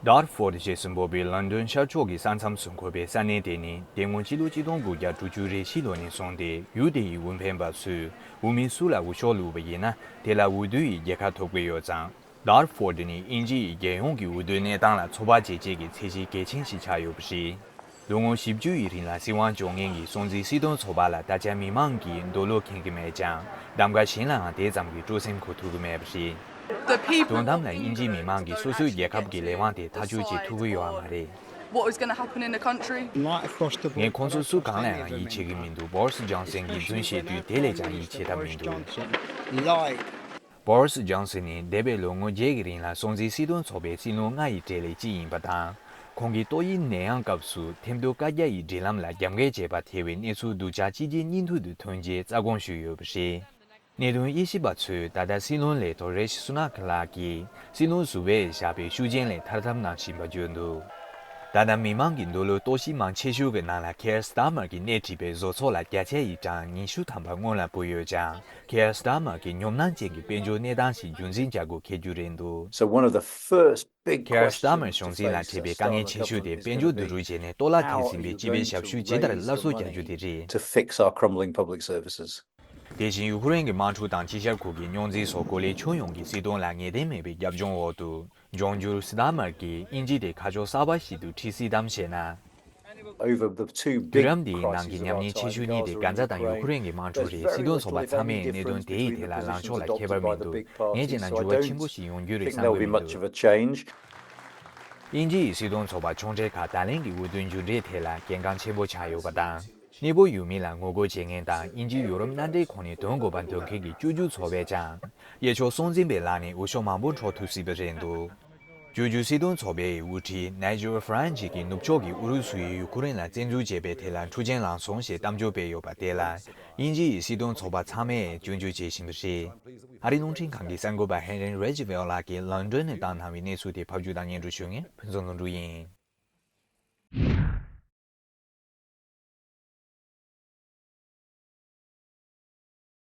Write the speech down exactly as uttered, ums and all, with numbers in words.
ཌར་ཧྥོར་ཞེས་འབོད་པའི་ལོན་ཌོན་ཤར་ཕྱོགས་ཀྱི་ས་མཚམས་སུ་འཁོད་པའི་ས་གནས་དེ་ནི་དེ་སྔོན་ཕྱི་ལོ་ཆིག་སྟོང་དགུ་བརྒྱ་དྲུག་ཅུ་རེ་བཞི་ལོ་ནས་བཟུང་སྟེ་ཡུལ་དེ་ཡི་དབུ་འཕེན་པ་ཚོས་དབུ་མའི་སུ་ལ་འོས་ཤོག་བླུགས་པ་ཡིན་ན་དེ་ལ་འོས་བསྡུ་ཡི་རྒྱལ་ཁ་ཐོབ་ཀྱི་ཡོད་ཙང་། ཌར་ཧྥོར་ནི་དབྱིན་ཇི་ཡི་རྒྱལ་ཡོངས་ཀྱི་འོས་བསྡུའི་གནས་སྟངས་ལ་ཚོད་དཔག་བྱེད་ཆེད་ཀྱི་ཚད་གཞི་གལ་ཆེན་ཞིག་ཆགས་ཡོད་པ་རེད། ལོ་ངོ་བཞི་བཅུ་ཡི་རིང་ལ་སྲིད་དབང་སྐྱོང་མཁན་གྱི་སྲོང་བཙན་སྲིད་དོན་ཚོགས་པ་ལ་ད་ཆ་མི་མང་གིས་འདོད་བློ་ཁེངས་ཀྱི་མེད་ཀྱང་གདམ་ག་གཞན་ལའང་དེ་ཙམ་གྱི་སྤྲོ་སེམས་འཁོལ་ཐུབ་ཀྱི་མེད་པ་རེད། The people དོན་དམ་ལ་དབྱིན་ཇིའི་མི་མང་གིས་སོ་སོའི་རྒྱལ་ཁབ་ཀྱི་ལས་དབང་དེ་ཐག་གཅོད་བྱེད་ཐུབ་ཀྱི་ཡོད་པ་མ་རེད། What was going to happen in the country? Right across the board, ངས་ཁོང་ཚོ་སུ་གང་ལ་ཡང་ཡིད་ཆེས་ཀྱི་མི་འདུག་བོ་རི་སི་ཇོན་སན་གྱིས་རྫུན་བཤད་དུས་དེ་ལས་ཀྱང་ཡིད་ཆེས་ཐབས་མི་འདུག Like བོ་རི་སི་ཇོན་སན་ནི་འདས་པའི་ལོ་ངོ་བརྒྱད་ཀྱི་རིང་ལ་སྲོང་བཙན་སྲིད་དོན་ཚོགས་པའི་སྲིད་བློན་ལྔ་ཡི་གྲས་ལས་གཅིག་ཡིན་པ་དང་། ཁོང་གིས་ཏོག་དབྱིབས་ནད་ཡམས་སྐབས་སུ་ཐེམ་ཐོ་བཀའ་རྒྱ་ཡི་སྒྲིག་ལམ་ལ་རྒྱབ་འགལ་བྱས་པ་ཐེ་བའི་གནས་ཚུལ་སྡུག་ཅག་ཕྱི་རྒྱལ་སྙན་ཐོ་དུ་ཐོན་རྗེས་རྩ་དགོངས་ཞུས་ཡོད་པ་རེད། གནད་དོན་དབྱེ་ཞིབ་པ་ཚོས་ད་ལྟ་སྲིད་བློན་ལས་ཐོག་རེ་ཤི་སུ་ནག་ལགས་ཀྱིས་སྲིད་བློན་ཟུར་པས་བཞག་པའི་ཤུགས་རྐྱེན་ལས་ཐར་ཐབས་གནང་བཞིན་པ་བརྗོད་འདུག་ད་ལྟ་མི་མང་གི་འདོད་བློའི་གཏོར་བཤིག་མང་ཆེ་ཤོས་ཀྱི་ནང་ལ་ཁེར་སི་ཊར་མར་གྱིས་སྣེ་ཁྲིད་པའི་བཟོ་ཚོགས་ལ་བརྒྱ་ཆ་ཡི་གྲངས་ཉི་ཤུ་ཐམ་པ་སྔོན་ལ་འབུད་ཡོད་ཀྱང་། ཁེར་སི་ཊར་མར་གྱི་ཉོབ་སྣང་ཅན་གྱི་དཔལ་འབྱོར་གནས་སྟངས་ཤིག་རྒྱུན་འཛིན་བྱ་དགོས་འཁེལ་རྒྱུ་རེད་འདུག So one of the first big ཁེར་སི་ཊར་མར་གཞུང་འཛིན་ལ་འཕྲད་པའི་དཀའ་ངལ་ཆེ་ཤོས་དེ་དཔལ་འབྱོར་བསྡུ་རུབ་བྱས་ནས་གཏོར་བརླག་ཐེབས་ཟིན་པའི་སྤྱི་པའི་ཞབས་ཞུ་ཇི་ལྟར་སླར་གསོ་རྒྱག་རྒྱུ་དེ་རེད། To fix our crumbling public services. དེ་བཞིན་ཡུ་ཁུ་རེན་གྱི་དམག་འཁྲུག་དང་དཀྱིལ་ཤར་ཁུལ་གྱི་རྙོག་འཛིང་སོགས་གོ་ལའི་ཁྱོན་ཡོངས་ཀྱི་སྲིད་དོན་ལ་ངེས་གཏན་མེད་པའི་རྒྱབ་ལྗོངས་འོག་ཏུ། འབྱུང་འགྱུར་སི་ཐ་མར་གྱིས་དབྱིན་ཇི་དེ་ཁ་ཕྱོགས་གསར་པ་ཞིག་ཏུ་ཁྲིད་སྲིད་དམ་ཞེ་ན། Over the two big དུས་རབས་འདིའི་ནང་གི་ཉམས་ཉེས་ཆེ་ཤོས་གཉིས་དེ་གྷན་ཛ་དང་ཡུ་ཁུ་རེན་གྱི་དམག་འཁྲུག་རེད། སྲིད་དོན་ཚོགས་པ་ཚང་མས་གནད་དོན་དེ་ཡི་ཐད་ལ་ལངས་ཕྱོགས་ལ་ཁྱད་པར་མི་འདུག་ངས་བྱས་ན་འགྱུར་བ་ཆེན་པོ་ཞིག་ཡོང་རྒྱུ་རེད་བསམ་གྱི་མི་འདུག་དབྱིན་ཇི་ཡི་སྲིད་དོན་ཚོགས་པ་ཆུང་གྲས་ཁག་ད་ལན་གྱི་འོས་བསྡུའི་མཇུག་འབྲས་ཐད་ལ་གལ་འགངས་ཆེན་པོ་ཆགས་ཡོད་པ་དང་། གནས་སྤོ་ཡུལ་མི་ལ་ངོ་རྒོལ་བྱེད་མཁན་དང་དབྱིན་ཇི་ཡུ་རོབ་མནའ་འབྲེལ་ཁོངས་ནས་དོན་དགོས་པ་འདོད་མཁན་གྱི་བཅུ་བཅུ་ཚོགས་པས་ཀྱང་། གཡས་ཕྱོགས་སྲོང་བཙན་པའི་ལག་ནས་འོས་ཤོག་མང་པོ་འཕྲོག་ཐུབ་སྲིད་པ་རེད་འདུག་བཅུ་བཅུ་སྲིད་དོན་ཚོགས་པའི་དབུ་ཁྲིད་ནཱི་ཇི་ཕ་རན་ཇི་གིས་ནུབ་ཕྱོགས་ཀྱི་ཨུ་རུ་སུ་ཡིས་ཡུ་ཁུ་རེན་ལ་བཙན་འཛུལ་བྱས་པའི་ཐད་ལ་འཁྲུག་ཆེན་ལངས་སོང་ཞེས་གཏམ་བརྗོད་སྤེལ་ཡོད་པ་དེ་ལ་དབྱིན་ཇི་ཡི་སྲིད་དོན་ཚོགས་པ་ཚང་མས་སྐྱོན་བརྗོད་བྱེད་བཞིན་པ་རེད། ཨ་རིའི་རླུང་འཕྲིན་ཁང་གི་གསར་འགོད་པ་ཧེན་རིན་རེ་ཇི་ཝེལ་ལགས་ཀྱིས་ལོན་ཌོན་ནས་བཏང་གནང་བའི་གནས་ཚུལ་དེ་ཕབ་སྒྱུར་དང་སྙན་སྒྲོན་ཞུ་མཁན་ཕུན་ཚོགས་ལྷུན་གྲུབ་ཡིན།